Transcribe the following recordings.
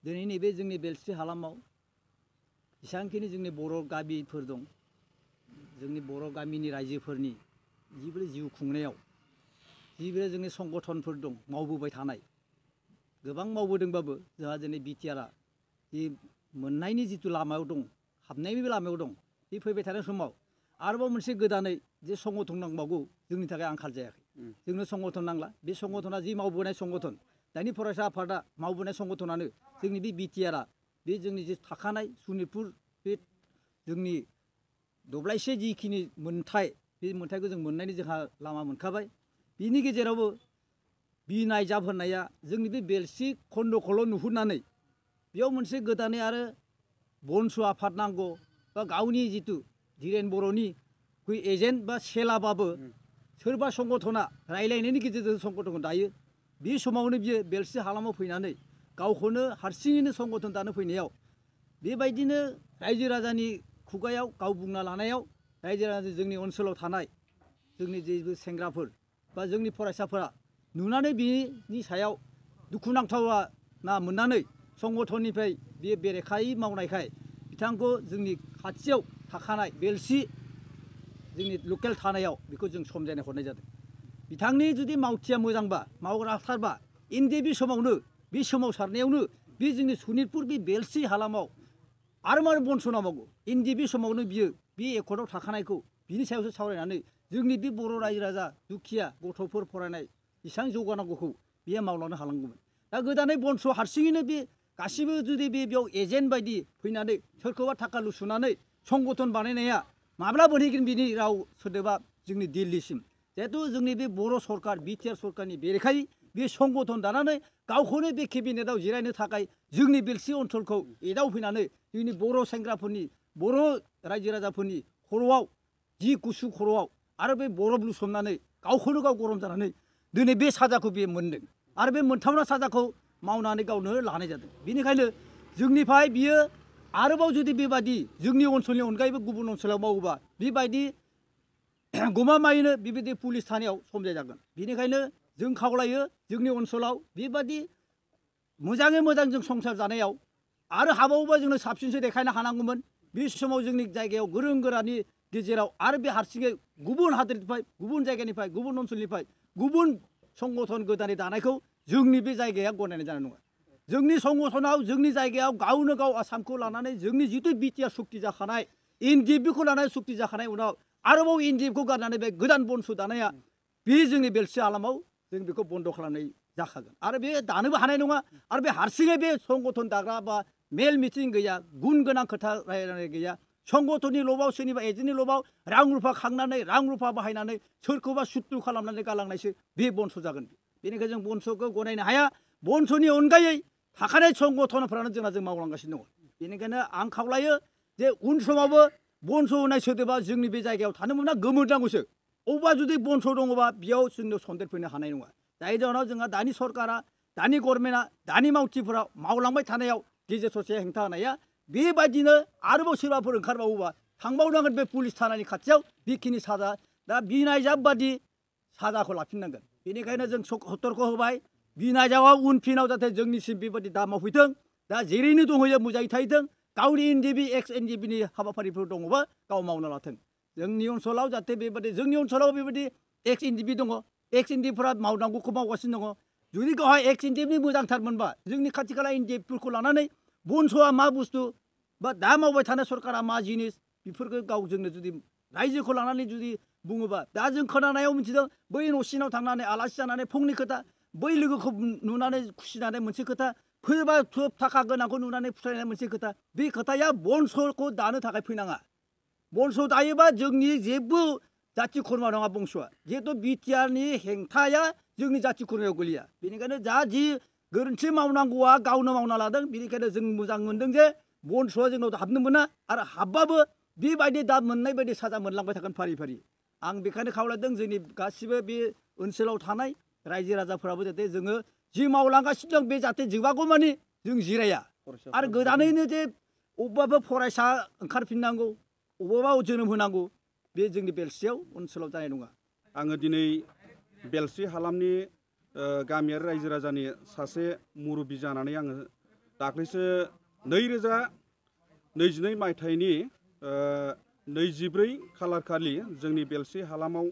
दिनै नैबे जोंनि बेलस्रि हालामाव जेसांखिनि जोंनि बर' गामिफोर दं जोंनि बर' गामिनि रायजोफोरनि जिबोरै जिउ खुंनायाव जिबोरै जोंनि संगठनफोर दं मावबोबाय थानाय गोबां मावबोदोंबाबो जोंहा दिनै बिटिआरआ जि मोननायनि जिथु लामायाव दं हाबनायनि लामायाव दं बे फैबाय थानाय समाव आरोबाव मोनसे गोदानै जे संगठन नांबावगौ जोंनि थाखाय आंखाल जायाखै जोंनो संगठन नांला बे संगठना जि मावबोनाय संगठन दानि फरायसा आफादा मावबोनाय संगठनानो जोंनि बे बिटिआरआ बे जोंनि जे थाखानाय सनितपुर बे जोंनि दब्लायसे जिखिनि मोनथाय बे मोनथायखौ जों मोननायनि जोंहा लामा मोनखाबाय बिनि गेजेरावबो बिनायजाब होननाया जोंनि बे बेलस्रि खन्द'खौल' नुहुरनानै बेयाव मोनसे गोदानै आरो बनसु आफाद नांगौ बा गावनि जिथु धीरेन बर'नि एजेन्ट बा सेलाबाबो सोरबा संगठना रायलायनायनि गेजेरजों संगठनखौ दायो बे समावनो बियो बेलस्रि हालामाव फैनानै गावखौनो हारसिङैनो संगठन दानो फैनायाव बेबायदिनो रायजो राजानि खुगायाव गाव बुंना लानायाव रायजो राजा जोंनि ओनसोलाव थानाय जोंनि जे सेंग्राफोर बा जोंनि फरायसाफोरा नुनानै बिनि सायाव दुखुनांथावा ना मोननानै संगठननिफ्राय बे बेरेखायै मावनायखाय बिथांखौ जोंनि खाथियाव थाखानाय बेलस्रि जोंनि लकेल थानायाव बेखौ जों समजायनाय हरनाय जादों बिथांनि जुदि मावथिया मोजांबा मावग्राथारबा इन्दि बे सोमावसारनायावनो बे जोंनि सनितपुर बे बेलस्रि हालामाव आरो मारो बनस' नांबावगौ इन्दि बे समावनो बियो बे एकर्डआव थाखानायखौ बिनि सायावसो सावरायनानै जोंनि बे बर' रायजो राजा दुखिया गथ'फोर फरायनाय जेसेबां जौगानांगौखौ बियो मावलांनो हालांगौमोन दा गोदानै बनस' हारसिङैनो बे गासिबो जुदि बेयाव एजेन्ट बायदि फैनानै सोरखौबा थाखा लुसुनानै संगठन बानायनाया माब्ला मोनहैगोन बिनि राव सोदोबा जोंनि दिल्लीसिम जिहेतु जोंनि बे बर' सरकार बिटिआर सरकारनि बेरेखायै बे संगठन दानानै गावखौनो बे केबिनेटआव जिरायनो थाखाय जोंनि बेलस्रि ओनसोलखौ एदावफैनानै जोंनि बर' सेंग्राफोरनि बर' रायजो राजाफोरनि खर'आव जि गुसु खर'आव आरो बे बरफ लुसोमनानै गावखौनो गाव गरम जानानै दिनै बे साजाखौ बे मोनदों आरो बे मोनथावना साजाखौ मावनानै गावनो लानाय जादों बेनिखायनो जोंनिफ्राय बियो आरोबाव जुदि बेबादि जोंनि ओनसोलनि अनगायैबो गुबुन ओनसोलाव मावोबा बेबायदि गमामायैनो बेबायदि पुलिस थानायाव समजायजागोन बेनिखायनो जों खावलायो जोंनि ओनसोलाव बेबादि मोजाङै मोजां जों संसार जानायाव आरो हाबावोबा जोंनो साबसिनसो देखायनो हानांगौमोन बे समाव जोंनि जायगायाव गोरों गोरानि गेजेराव आरो बे हारसिङै गुबुन हादोरनिफ्राय गुबुन जायगानिफ्राय गुबुन ओनसोलनिफ्राय गुबुन संगठन गोदानै दानायखौ जोंनि बे जायगाया गनायनाय जानाय नङा जोंनि संगठनाव जोंनि जायगायाव गावनो गाव आसामखौ लानानै जोंनि जिथु बिटिआर सुक्ति जाखानाय एनडिएफबिखौ लानानै सुक्ति जाखानाय उनाव आरोबाव एनडिएफखौ गारनानै बे गोदान बनस' दानाया बे जोंनि बेलस्रि हालामाव जों बेखौ बन्द' खालामनाय जाखागोन आरो बे दानोबो हानाय नङा आरो बे हारसिङै बे संगठन दाग्रा बा मेल मिटिं गैया गुन गोनां खोथा रायलायनाय गैया संगठननि लबाव सोरनिबा एजेन्टनि लबाव रां रुफा खांनानै रां रुफा बाहायनानै सोरखौबा सुत्तु खालामनानै गालांनायसो बे बनस' जागोन बेनिखायनो जों बनस'खौ गनायनो हाया बनस'नि अनगायै थाखानाय संगठनफ्रानो जों मावलांगासिनो दङ बेनिखायनो आं खावलायो जे उन समावबो बनस' होनाय सोदोबा जोंनि बे जायगायाव थानो मोना गोमोरनांगौसो अबेबा जुदि बनस' दङबा बेयाव जोंनो सन्देर फैनो हानाय नङा जायनि जाहोनाव जोंहा दानि सरकारा दानि गभर्नमेन्टआ दानि मावथिफोरा मावलांबाय थानायाव गेजेर ससे हेंथा होनाया बेबायदिनो आरोबाव सोरबाफोर ओंखारबावोबा थांबावनांगोन बे पुलिस थानानि खाथियाव बेखिनि साजा दा बिनायजाब बादि साजाखौ लाफिननांगोन बेनिखायनो जों सतर्क होबाय बिनायजाबआ उनफिनाव जाहाथे जोंनिसिम बेबायदि दा मावफैथों दा जेरैनो दंहैयो मोजाङै थाहैथों गावनि एनडिएफबि एक्स एनडिएफबिनि हाबाफारिफोर दङबा गाव मावना लाथों जोंनि ओनसोलाव जाहाथे बेबायदि जोंनि ओनसोलाव बेबायदि एक्स एनडिएफबि दङ एक्स एनडिएफफोरा मावनांगौखौ मावगासिनो दङ जुदि गावहा एक्स एनडिएफनि मोजांथारमोनबा जोंनि खाथि खाला एनडिएफफोरखौ लानानै बनस'आ मा बुस्थु बा दा मावबाय थानाय सरकारा मा जिनिस बेफोरखौ गावजोंनो जुदि रायजोखौ लानानै जुदि बुङोबा दा जों खोनानायाव मिथिदों बै न'सिनाव थांनानै आलासि जानानै फंनि खोथा बै लोगोखौ नुनानै खुसिनानै मोनसे खोथा फैबा थोब थाखा गोनांखौ नुनानै फुथारनाय मोनसे खोथा बे खोथाया बनस'खौ दानो थाखाय फैनाङा बनस' दायोबा जोंनि जेबो जाथि खुरमा नङा बंस'आ जिहेतु बिटिआरनि हेंथाया जोंनि जाथि खुरमायाव गोलैया बेनिखायनो जा जि गोरोन्थि मावनांगौआ गावनो मावना लादों बेनिखायनो जों मोजां मोनदों जे बनस'आ जोंनाव हाबनो मोना आरो हाबबाबो बेबायदि दा मोननाय बायदि साजा मोनलांबाय थागोन फारि फारि आं बेखायनो खावलायदों जोंनि गासिबो बे ओनसोलाव थानाय रायजो राजाफोराबो जाहाथे जोङो जि मावलांगासिनो दं बे जाहाथे जोबागौ मानि जों जिराया आरो गोदानैनो जे अबेबाबो फरायसा ओंखारफिननांगौ अबेबा जोनोम होनांगौ बे जोंनि बेलस्रियाव ओनसोलाव जानाय नङा आङो दिनै बेलस्रि हालामनि गामियारि रायजो राजानि सासे मुरब्बि जानानै आङो दाख्लैसो 2022 मायथाइनि 24 खालार खालि जोंनि बेलसि हालामाव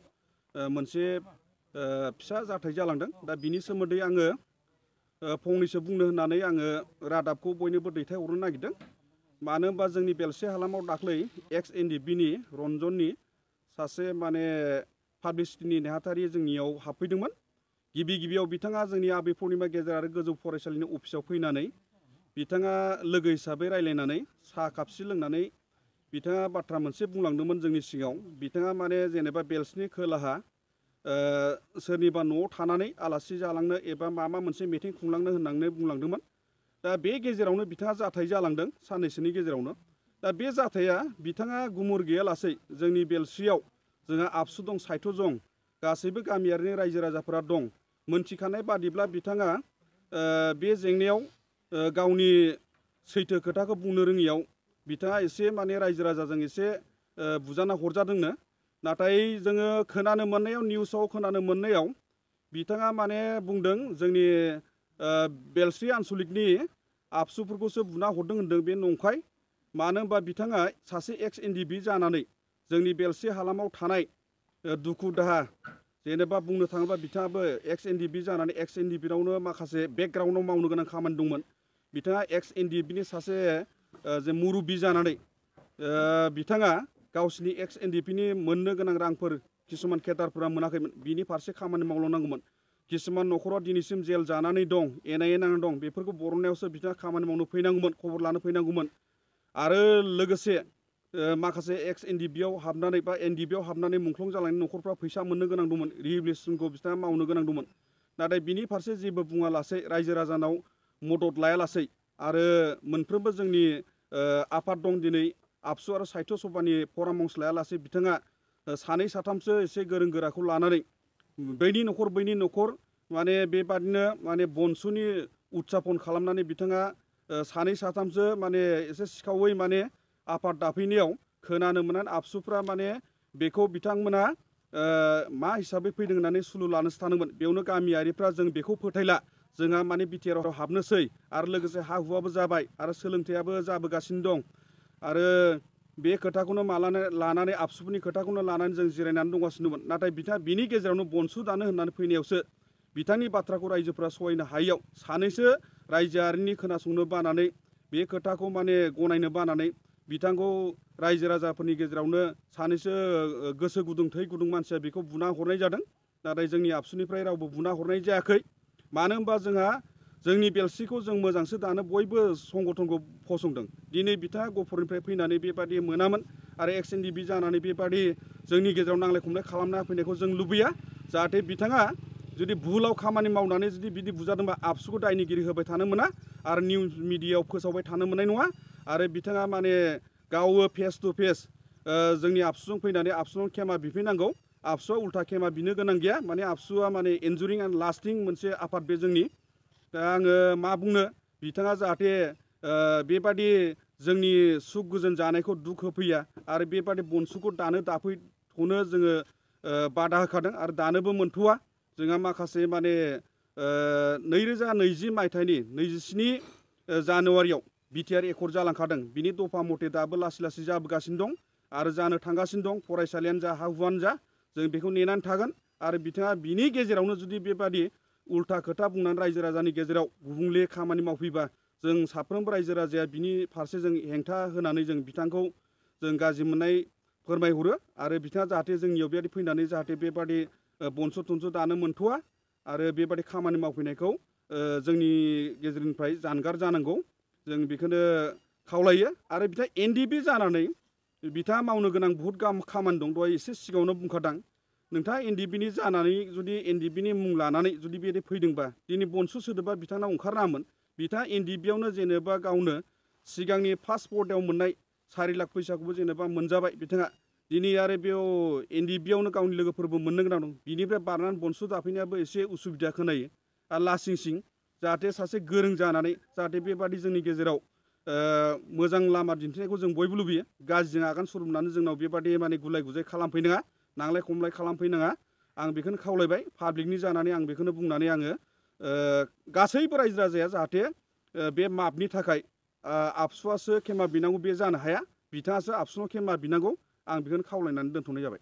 मोनसे फिसा जाथाय जालांदों। दा बिनि सोमोन्दै आङो फंनैसो बुंनो होननानै आङो रादाबखौ बयनोबो दैथायहरनो नागिरदों। मानो होनबा जोंनि बेलसि हालामाव दाख्लै एक्स एनडिपिनि रन्जननि सासे माने पाब्लिसिटिनि नेहाथारि जोंनियाव हाबफैदोंमोन। गिबियाव बिथाङा जोंनि आबै पुर्णिमा गेजेर आरो गोजौ फरायसालिनि अफिसाव फैनानै बिथाङा लोगो हिसाबै रायलायनानै साहा कापसे लोंनानै बिथाङा बाथ्रा मोनसे बुंलांदोंमोन जोंनि सिगाङाव। बिथाङा माने जेनेबा बेलसनि खोलाहा सोरनिबा न'आव थानानै आलासि जालांनो एबा माबा मोनसे मिटिं खुंलांनो होननानै बुंलांदोंमोन। दा बे गेजेरावनो बिथाङा जाथाय जालांदों साननैसोनि गेजेरावनो। दा बे जाथाया बिथाङा गुमुर गैयालासै जोंनि बेलसियाव जोंहा आबसु दं, सायथ' दं, गासैबो गामियारिनि रायजो राजाफोरा दं। मोनथिखानाय बादिब्ला बिथाङा बे जेंनायाव गावनि सैथो खोथाखौ बुंनो रोङियाव बिथाङा एसे माने रायजो राजाजों एसे बुजाना हरजादोंनो। नाथाय जोङो खोनानो मोननायाव निउसाव खोनानो मोननायाव बिथाङा माने बुंदों जोंनि बेलसि आनसलिकनि आबसुफोरखौसो बुना हरदों होनदों। बे नंखाय। मानो होनबा बिथाङा सासे एक्स एनडिपि जानानै जोंनि बेलसि हालामाव थानाय दुखु दाहा जेनेबा बुंनो थाङोब्ला बिथाङाबो एक्स एनडिपि जानानै एक्स एनडिपिनावनो माखासे बेकग्राउन्डआव मावनो गोनां खामानि दंमोन। बिथाङा एक्स एनडिपिनि सासे जे मुरुबि जानानै बिथाङा गावसिनि एक्स एनडिपिनि मोननो गोनां रांफोर किसुमान केडारफोरा मोनाखैमोन। बिनि फारसे खामानि मावलांनांगौमोन। किसुमान न'खराव दिनैसिम जेल जानानै दं, एनआइए नांनानै दं। बेफोरखौ बरननायावसो बिथाङा खामानि मावनो फैनांगौमोन, खबर लानो फैनांगौमोन। आरो लोगोसे माखासे एक्स एनडिपिआव हाबनानै बा एनडिपिआव हाबनानै मुंख्लं जालांनाय न'खरफ्रा फैसा मोननो गोनां दंमोन। रिहेबिलिटेसनखौ बिथाङा मावनो गोनां दंमोन। नाथाय बिनि फारसे जेबो बुङालासै, रायजो राजानाव मदद लायालासै आरो मोनफ्रोमबो जोंनि आफाद दं दिनै आबसु आरो साहित्य सभानि परामर्श लायालासे बिथाङा सानै साथामसो एसे गोरों गोराखौ लानानै बैनि न'खर माने बेबादिनो माने बनसुनि उदजापन खालामनानै बिथाङा सानै साथामसो माने एसे सिखावै माने आफाद दाफैनायाव खोनानो मोननानै आबसुफ्रा माने बेखौ बिथांमोना मा हिसाबै फैदों होननानै सुलु लानोसो थादोंमोन। बेयावनो गामियारिफ्रा जों बेखौ फोथायला, जोंहा माने बिटिआरआव हाबनोसै आरो लोगोसे हा हुआबो जाबाय आरो सोलोंथाइयाबो जाबोगासिनो दं। आरो बे खोथाखौनो लानानै आबसुफोरनि खोथाखौनो लानानै जों जिरायनानै दंगासिनो दंमोन। नाथाय बिथाङा बिनि गेजेरावनो बनसु दानो होननानै फैनायावसो बिथांनि बाथ्राखौ रायजोफ्रा सहायनो हायैयाव सानैसो रायजोआरिनि खोनासंनो बानानै बे खोथाखौ माने गनायनो बानानै बिथांखौ रायजो राजाफोरनि गेजेरावनो सानैसो गोसो गुदुं थै गुदुं मानसिया बेखौ बुना हरनाय जादों। नाथाय जोंनि आबसुनिफ्राय रावबो बुना हरनाय जायाखै। मानो होनबा जोंहा जोंनि बेलसिखौ जों मोजांसो दानो बयबो संगठनखौ फसंदों। दिनै बिथाङा गफुरनिफ्राय फैनानै बेबादि मोनामोन आरो एक्स एनडिपि जानानै बेबादि जोंनि गेजेराव नांलाय खमलाय खालामना फैनायखौ जों लुबैया। जाहाथे बिथाङा जुदि भुलाव खामानि मावनानै जुदि बिदि बुजादोंबा आबसुखौ दायनिगिरि होबाय थानो मोना आरो निउस मिडियायाव फोसावबाय थानो मोननाय नङा। आरो बिथाङा माने गावो फेस टु फेस जोंनि आबसुजों फैनानै आबसुनाव खेमा बिफैनांगौ। आबसुआ उल्था खेमा बिनो गोनां गैया। माने आबसुआ माने एन्जुरिं एन्ड लास्टिं मोनसे आफाद बे जोंनि। दा आङो मा बुंनो, बिथाङा जाहाथे बेबादि जोंनि सुख गोजोन जानायखौ दुख होफैया आरो बेबादि बनसुखौ दाफैथ'नो जोङो बादा होखादों आरो दानोबो मोनथ'वा। जोंहा माखासे माने 2020 मायथाइनि 27 जानुवारियाव बिटिआर एकर्ड जालांखादों। बिनि दफा मथे दाबो लासै लासै जाबोगासिनो दं आरो जानो थांगासिनो दं। फरायसालियानो जा, हा हुआनो जा, जों बेखौ नेनानै थागोन। आरो बिथाङा बिनि गेजेरावनो जुदि बेबादि उल्था खोथा बुंनानै रायजो राजानि गेजेराव गुबुंले खामानि मावफैबा जों साफ्रोमबो रायजो राजाया बिनि फारसे जों हेंथा होनानै जों बिथांखौ जों गाज्रि मोननाय फोरमायहरो। आरो बिथाङा जाहाथे जोंनियाव बेबादि फैनानै जाहाथे बेबादि बनस' थनस' दानो मोनथ'वा आरो बेबादि खामानि मावफैनायखौ जोंनि गेजेरनिफ्राय जानगार जानांगौ, जों बेखौनो खावलायो। आरो बिथाङा एनडिपि जानानै बिथाङा मावनो गोनां बहुद खामानि दं। दहाय एसे सिगाङावनो बुंखादों। नोंथाङा एनडिपिनि जानानै जुदि एनडिपिनि मुं लानानै जुदि बेबायदि फैदोंबा दिनै बनसु सोदोबा बिथांनाव ओंखारनाङामोन। बिथाङा एनडिपिआवनो जेनेबा गावनो सिगांनि फार्स्ट पर्दायाव मोननाय 4 लाख फैसाखौबो जेनेबा मोनजाबाय बिथाङा। दिनै आरो बेयाव एनडिपिआवनो गावनि लोगोफोरबो मोननो गोनां दं। बिनिफ्राय बारनानै बनसु दाफैनायाबो एसे उसुबिदा खोनायो आरो लासिं सिं। जाहाथे सासे गोरों जानानै जाहाथे बेबादि जोंनि गेजेराव मोजां लामा दिन्थिनायखौ जों बयबो लुबैयो। गाज्रिजों आगान सुरनानै जोंनाव बेबादि माने गुलाय गुजाय खालामफैनाङा, नांलाय खमलाय खालामफैनाङा। आं बेखौनो खावलायबाय पाब्लिकनि जानानै आं बेखौनो बुंनानै आङो गासैबो रायजो राजाया जाहाथे बे मापनि थाखाय आबसुआसो खेमा बिनांगौ बे जानो हाया बिथाङासो आबसुनाव खेमा बिनांगौ आं बेखौनो खावलायनानै दोनथ'नाय जाबाय।